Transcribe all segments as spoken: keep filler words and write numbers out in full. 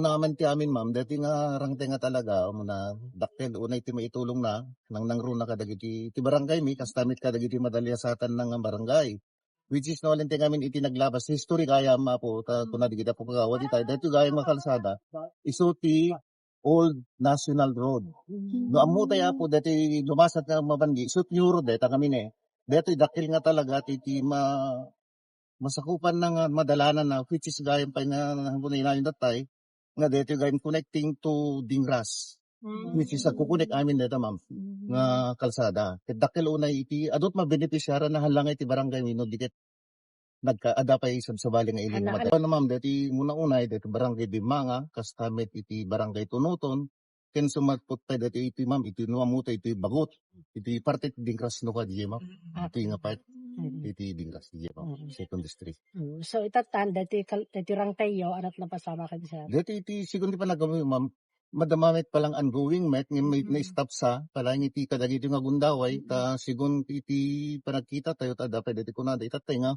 Naman ti amin, ma'am, dati nga rangtay nga talaga, umuna, dakkel unay ti maitulongna, nangnangruna kadagiti, ti barangay mi, kasta met kadagiti madaliasatan nga barangay. Which is, no, linteng amin iti naglabas, history gayam, Apo, ta, kuna digita po kagawad itay, dati gayam nga kalsada, isu ti Old National Road. No, ammo tayo, Apo, dati lumasat nga mabandi, isu ti New Road, deta kami ne. Dati dakkel nga talaga, ti, ti ma-, masakupan na nga madalanan na, which is gayam pay nga, nga inayon datay, nga deti gayam connecting to Dingras, which is agkukunek amin deta, ma'am, nga kalsada. Ket dakkel unay iti, adut mabenepisyara na halangay ti barangay mi no di ket nagka-, adda pay sabsabali nga ilinumad. Ano, ma'am, deti muna unay, deti barangay Bimanga, kasta met iti barangay Tunuton, ken sumagpot pay deti iti, ma'am, iti nuamuto iti Bagot, iti parte ti Dingras no kadi, ma'am. Iti nga part, iti Dingras, di, ma'am. Second District. Mm. So, itatan, deti kal-, deti rangtayyo, anat napasama ka, sir? Deti iti, sigun ti panagkami, ma'am, madama met palang ongoing met, nga may na-stop sa, palang iti kadagiti nga gundaway, ta sigun iti panagkita tayo, ta adda pay deti kunada, itatay nga,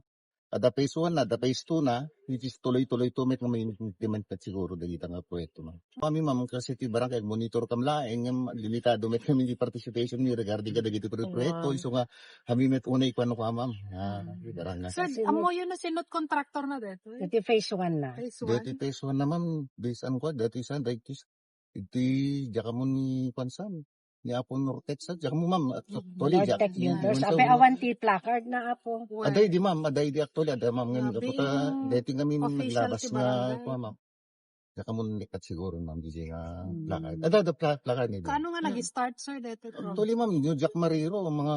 adda phase one na, adda phase two na, which is tuloy-tuloy to met nga may implement met siguro dagita nga proyekto, ma'am. Kami, ma'am, kasi ti barangay, monitor kam laeng, nga limitado met kami di participation ni regarding kadagiti pro-, proyekto, isu nga, kami met unay kuan no, ma'am. Ah, di barangay. Sir, ammoyo na sinot contractor na dito, eh. Iti phase one na. Phase one. Deti phase one na, ma'am, based on kuan, dati sa, dati iti diak ammo ni kuan san, ni Apo Nortec sa, diak ammo, ma'am, actually, diak. Nortec Builders. Ape, awan ti placard na, Apo. Aday di, ma'am, aday di actually, ada, ma'am, ngayon, deti kami naglabas nga, kuan, ma'am. Diak ammo ni kat siguro, ma'am, di nga placard. Ada, ada pla-, placard ni. Kaano nga nag-start, sir, deti program? Actually, ma'am, yung Jack Mariro, mga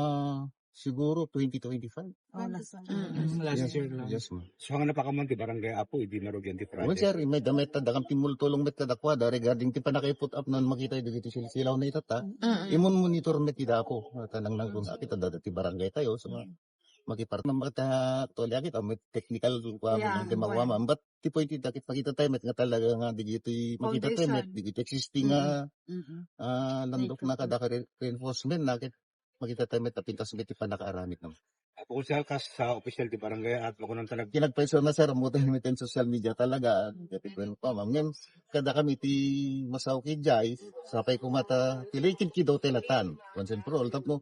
siguro twenty twenty-five. Oh, last time. Mm, last year lang. Yes, ma'am. So, nga napakaman ti barangay Apo, idi marugian ti project? Well, sir, may damit, adda kami multulong met kadakuada regarding ti panakaiput up non makita dagiti silsilaw na itata. Imun monitor met ti Apo. Tanang nang kung sakit, adda ti barangay tayo. So, makipar-, ma'am, at, ah, actually, akit, ah, may technical, ah, di makuha, ma'am. But ti point ita, akit makita tayo met nga talaga nga, digiti, makita tayo met, digiti existing, ah, ah, landok na kada ka re-, reinforcement na, akit makita tayo met, napintas met, ti panakaaramid, no? Apo, sir, kas sa opisyal ti barangay at makunan ta nag- Kinagpaiso na, sir, mo tayo met, social media talaga, dati ko pa, ma'am. Ngayon, kada kami ti masaw ki Jai, sapay kumata, ti likid ki do telatan, once and for all, tapno,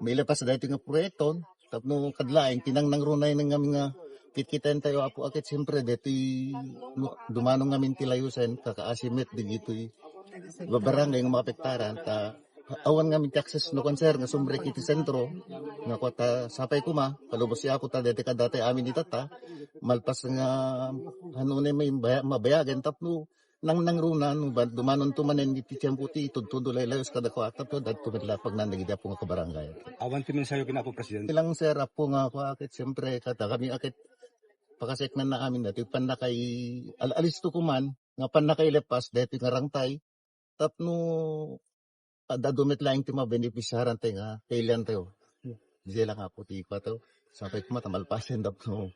may lepas dahil nga proyekto, tapno kadlaeng, tinangnang runay nga, nga, kitkiten tayo, Apo, akit, siyempre, deti, lu-, dumano ngamin ti layusen, kakaasimet, digitoy, babarangay nga maapektaran, ta, awan ngamin ti access no concern nga sumrek iti sentro, nga kuata, sapay kuma, palubos si Apo ta, deti kadati amin itata, malpas nga, ano ne, may baya-, mabayagan, tapno, nang, nangruna, no, ba, dumanon to manen iti tiempo ti tudtudo laylayos kada kua, tapno, dati met lapag nan dagiti Apo nga kabarangay. Awan ti mensahe ken Apo Presidente. Ilang, sir, Apo nga kua, akit, siyempre, kada kami, akit, pakaseknan na amin, dati, pannakay, al-, alisto kuman, nga pannakailepas, dati nga rangtay, tapno, adda dumet laeng ti mabenepisyaran tayo nga, kailan tayo. Di lang, Apo, ti kua tayo. Sapay kuma ta malpasen, tapno,